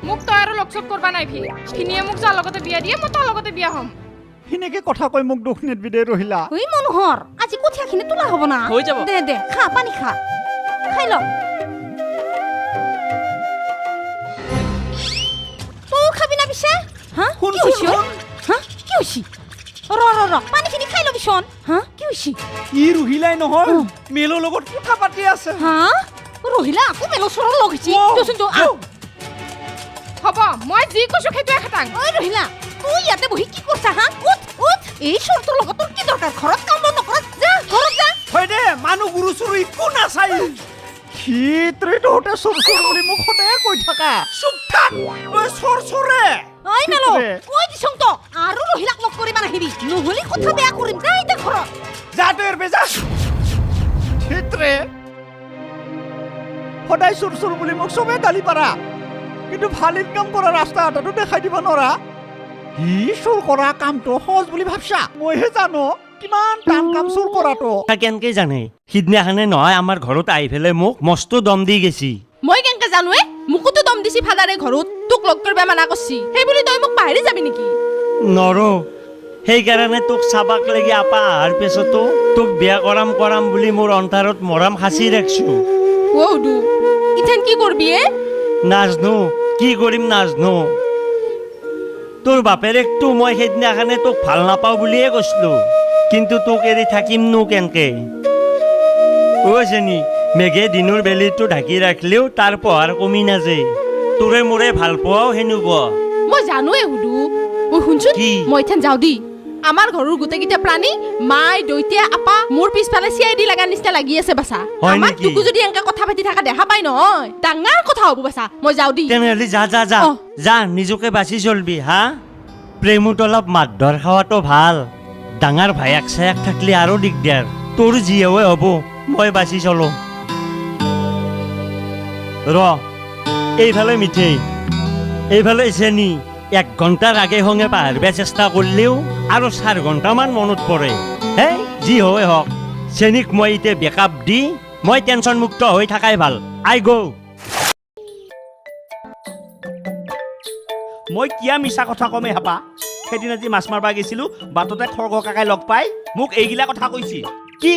মোক তই আৰু লগ চগ কৰবা নাই ভি। ভিনিয়ে মোক যাৰ লগতে বিয়া দিয়ে, মই তাৰ লগতে বিয়া হ'ম। সেনেকে কথা কৈ মোক দুখ নিদবি দে ৰহিলা। ঐ মনোহৰ, আজি কঠীয়াখিনি তোলা হ'ব না? হৈ যাব। দে দে, খা, পানী খা, খাই ল। তয়ো খাবি না পিছে? হা, কি হৈছে? হা, কি হৈছে? ৰ ৰ ৰ, পানীখিনি খাই ল'বিচোন। হা, কি হৈছে? ই ৰহিলাই নহয়, মেলৰ লগত কথা পাতি আছে। হা, ৰহিলা আকৌ মেলৰ চৰৰ লগ হৈছে। দেচোন তো। হ'ব, মই যি কৈছো সেইটোৱে খাটাং। ঐ ৰহিলা, তুই ইয়াতে বহি কি কৰছা? হা, উঠ উঠ। এই চৰটোৰ লগত তোৰ কি দৰকাৰ? ঘৰত কাম বন নকৰা? যা, ঘৰত যা। হয় দে, মানুহ গুৰু চুৰু একো নাচাই। সিটোৰে তহঁতে চোৰ চোৰ বুলি মোক সদায় কৈ থাকা। চুপ থাক, ঐ চোৰ চোৰে। ঐ মেলো, কৈ দিছোং তক, আৰু ৰহিলাক লগ কৰিব নাহিবি, নহ'লে কথা বেয়া কৰিম। যা এতিয়া ঘৰত। যা তই এৰবে যা। সিটোৰে সদায় চোৰ চোৰ বুলি মোক চবে গালি পাৰা, কিন্তু ভাল ইনকাম কৰা ৰাস্তা এটাতো দেখাই দিব নোৱাৰা। সি চোৰ কৰা কামটো সহজ বুলি ভাবছা? মইহে জানো কিমান টান কাম চোৰ কৰাটো। কেনকে জানে? সিদিনাখনে নহয় আমাৰ ঘৰত আহি পেলাই মোক মস্ত দম দি গেছি। মই কেনকে জানো এ? মোকোতো দম দিছি ফাদাৰে, ঘৰত তোক লগ কৰিব মানা কৰছি। সেই বুলি তই মোক পাহৰি যাবি নেকি? নৰো, সেইকাৰণে তোক চাবাক লাগি আপা অহাৰ পিছতো তোক বিয়া কৰাম কৰাম বুলি মোৰ অন্তাৰত মৰাম সাঁচি ৰাখছো। অ হুদু, ইথান কি কৰবি এ? নাজনো কি কৰিম, নাজনো। তোৰ বাপেৰেকতো মই সেইদিনাখনে তোক ভাল নাপাওঁ বুলিয়ে কৈছিলো, কিন্তু তোক এৰি থাকিমনো কেনকে? অ চেনী, মেঘে দিনৰ বেলিটো ঢাকি ৰাখিলেও তাৰ পহাৰ কমি নাযায়। তোৰে মোৰে ভাল পোৱাও সেনেকুৱা। মই জানোৱে হুদু। ঐ শুনচোন। কি? মই ইথান যাওঁ দি। আমাৰ ঘৰৰ গোটেইকেইটা প্ৰাণী, মাই, দৈতিয়া, আপা, মোৰ পিছফালে চি I D লগাৰ নিচিনা লাগি আছে বাচা। হয় আমাক নেকি? তোকো যদি এনেকে কথা পাতি থকা দেখা পাই নহয়, ডাঙৰ কথা হ'ব বাচা। মই যাওঁ দি। তেনেহ'লে যা যা যা। অ। যা, নিজকে বাচি চলবি। হা, প্ৰেমত অলপ মাত ধৰ খোৱাটো ভাল। ডাঙৰ ভায়েক চায়েক থাকিলে আৰু দিগদাৰ। তোৰ যি হয় হ'ব, মই বাচি চলো। ৰ, এইফালে মিঠেই, এইফালে চেনি। 1 ঘণ্টাৰ আগে সঙে পাহৰিব চেষ্টা কৰিলেও আৰু 4 ঘণ্টামান মনত পৰে। হেই, যি হয় হওক, চেনিক মই এতিয়া বেকআপ দি মই টেনচন মুক্ত হৈ থাকাই ভাল। আই গ'। মই কিয়া মিছা কথা কমে হাপা? সেইদিনা যি মাছ মাৰবা গৈছিলো, বাটতে খৰ্গ কাকাই লগ পাই মোক এইগিলা কথা কৈছি। কি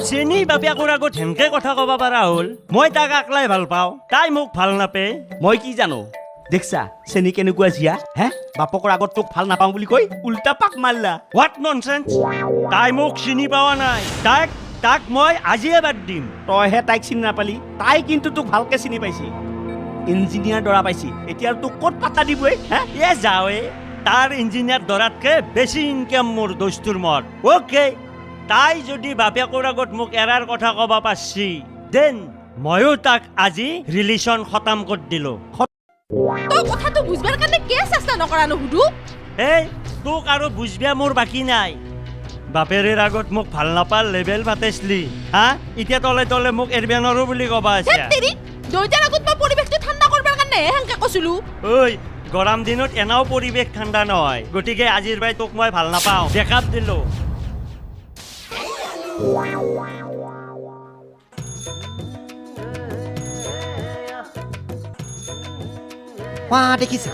চেনি বাপেকৰ আগত সেনকে কথা ক'ব পাৰা হ'ল? মই তাক আকলাই ভাল পাওঁ, তাই মোক ভাল নাপে। মই কি জানো? দেখছা চেনি কেনেকুৱা জীয়া হে, বাপকৰ আগত তোক ভাল নাপাওঁ বুলি কৈ উল্টা পাক মাৰলা। What nonsense! তাই মোক চিনি পোৱা নাই। তাক মই আজিয়ে বাদ দিম। তইহে তাইক চিনি নাপালি, তাই কিন্তু তোক ভালকে চিনি পাইছি। ইঞ্জিনিয়াৰ দৰা পাইছি, এতিয়া আৰু তোক ক'ত পাত্তা দিবই হে? এ যাওৱে, তাৰ ইঞ্জিনিয়াৰ দৰাতকে বেছি ইনকাম মোৰ দস্তুৰ মত। অ'কে, তাই যদি বাপেকৰ আগত মোক এৰাৰ কথা ক'ব পাৰছি, then ময়ো তাক আজি ৰিলেশ্যন খতম কৰি দিলোঁ। তই কথাটো বুজবাৰ কাৰণে কিয় চেষ্টা নকৰা নো হুদু? এই তোক আৰু বুজবা মোৰ বাকী নাই। বাপেৰেৰ আগত মোক ভাল নাপাৰ লেবেল পাতিছিলি, হা? এতিয়া তলে তলে মোক এৰবে নৰো বুলি ক'বা আছে। ধেৎ তেৰি, দৈতাৰ আগত মই পৰিৱেশটো ঠাণ্ডা কৰবাৰ কাৰণেহে সেনকে কৈছিলো। ঐ, গৰম দিনত এনেও পৰিৱেশ ঠাণ্ডা নহয়, গতিকে আজিৰ পৰাই তোক মই ভাল নাপাওঁ, বেকআপ দিলোঁ। ৱা দেখিছা,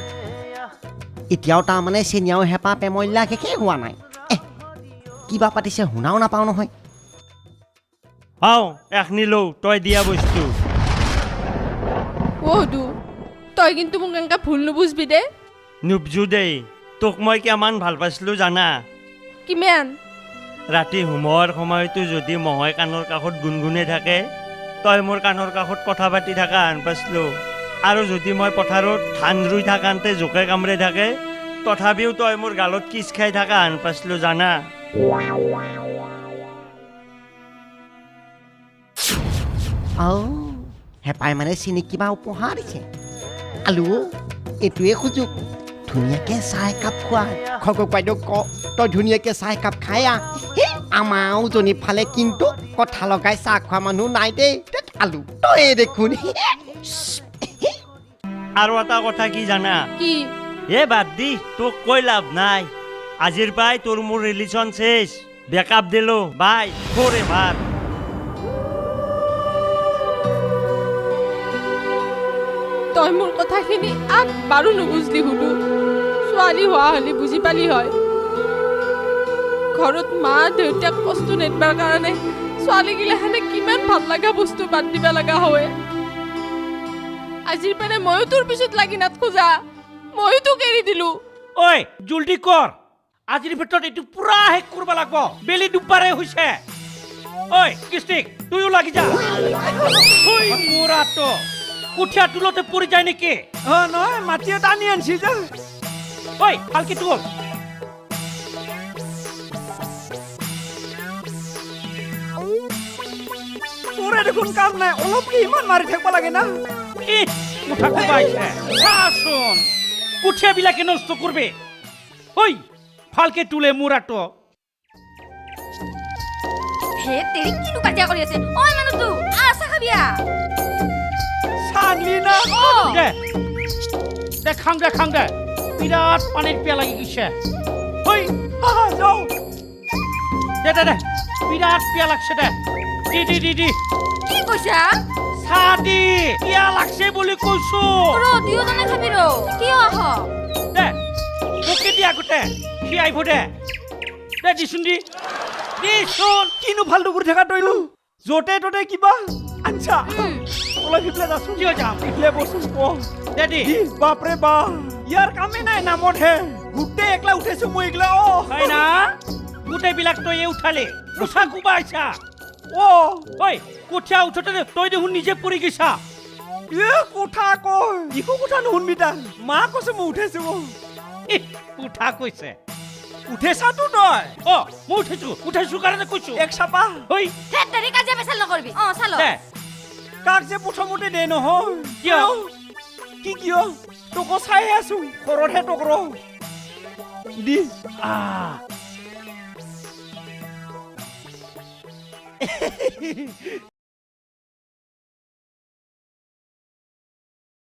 এতিয়াও তাৰমানে চেনিয়াও হেঁপাহ প্ৰেমলীলা শেষেই হোৱা নাই। এহ, কিবা পাতিছে শুনাও নাপাওঁ নহয়। হাও, এখনি লওঁ তই দিয়া বস্তু। অ হুদু, তই কিন্তু মোক এনেকে ভুল নুবুজবি দে। নুবজো দেই, তোক মই কিমান ভাল পাইছিলো জানা? কিমান? ৰাতি সোমোৱাৰ সময়তো যদি মহে কাণৰ কাষত গুণগুণাই থাকে, তই মোৰ কাণৰ কাষত কথা পাতি থকা হেন পাইছিলো। আৰু যদি মই পথাৰত ধান ৰুই থাকান্তে জোকে কামুৰি থাকে, তথাপিও তই মোৰ গালত কিচ খাই থকা হেন পাইছিলো জানা? অ' হেঁপাই মানে চেনিক কিবা উপহাৰ দিছে। আলু, এইটোৱে সুযোগ, ধুনীয়াকে চাহ একাপ খোৱা। খগক বাইদেউক ক, তই ধুনীয়াকে চাহ একাপ খাই আহ। আমাৰ উজনিৰ ফালে কিন্তু কথা লগাই চাহ খোৱা মানুহ নাই দেই। ধেৎ আলু, তয়ে দেখোন। আৰু এটা কথা কি জানা? কি? এ বাদ দি, তোক কৈ লাভ নাই। আজিৰ পৰাই তোৰ মোৰ ৰিলেশ্যন শেষ। বেকআপ দিলো, বাই ফৰ এভাৰ। তই মোৰ কথাখিনি আগবাৰো নুবুজলি হুদু। ছোৱালী হোৱা হ'লে বুজি পালি হয়। ঘৰত মা দেউতাক কষ্ট নেদবাৰ কাৰণে ছোৱালীগিলাখানে কিমান ভাল লগা বস্তু বাদ দিব লগা হয়। আজিৰ পৰা ময়ো তোৰ পিছত লাগি নাথখোজা, ময়ো তোক এৰি দিলো। ঐ জলদি কৰ, আজিৰ ভিতৰত এইটো পুৰা শেষ কৰিব লাগিব, বেলি দুপাৰে হৈছে। ঐ কৃষ্টিক, তুইও লাগি যা। ঐ মোৰাটো কঠীয়া তুলতে পৰি যায় নেকি? অ নহয়, মাটিয়ে টানি আনছি যা। ঐ ভালকে তোল। তোৰে দেখোন কাম নাই, অলপ কি ইমান মাৰি থাকিব লাগে না? ইহ, মুঠা কোবাইছে, চাচোন কঠীয়াবিলাকে নষ্ট কৰবে। ঐ ভালকে তোলে মোৰাটো। হে তেৰি, কিনো কাজিয়া কৰি আছে? ঐ মানুহটো, আহ চাহ খাবি আহ। চাহ আনলি না? অ। দে দে, খাং দে খাং দে, বিৰাট পানীৰ পিয়াহ লাগি গৈছে। ঐ আহা, যাওঁ। দে দে দে, বিৰাট পিয়াহ লাগছে, দে দি দি দি দি। কি কৈছা? চাহ দি, পিয়াহ লাগছে বুলি কৈছো। ৰ, দুয়োজনে খাবি ৰ। কিয় আহ? দে মোকে দি আগতে, সি আহিব দে। দে দিচোন, দি দিচোন। কিনো ফাল্টু কৰি থাকা তইনো, য'তে ত'তে কিবা আনছা। অলপ সিফালে যাচোন। কিয় যাম? ইফালে বচোন ক। দে দি। ই বাপৰে বাপ, ইয়াৰ কামেই নাই, নামতহে গোটেই একলা উঠাইছো মই এইগিলা। অ হয় না, গোটেইবিলাক তয়ে উঠালি, মুঠা কোবাইছা। অ ঐ কঠীয়া উঠোতে তই দেখোন নিজে পৰি গৈছা। এ কথা কয়, একো কথা নুশুনবি তাৰ। মা কৈছে মই উঠাইছো। ইহ, উঠা কৈছে। উঠেছাতো তই? অ মই উঠাইছো, উঠাইছো কাৰণে কৈছো। এক চাপা। ঐ হে তেৰি, কাজিয়া পেচাল নকৰিবি। অ চালো। দে। কাক যে প্ৰথমতে দে নহয়। কিয়? কি কিয়? তোকো চাই আছো, ঘৰতহে তোক ৰ দি। আহ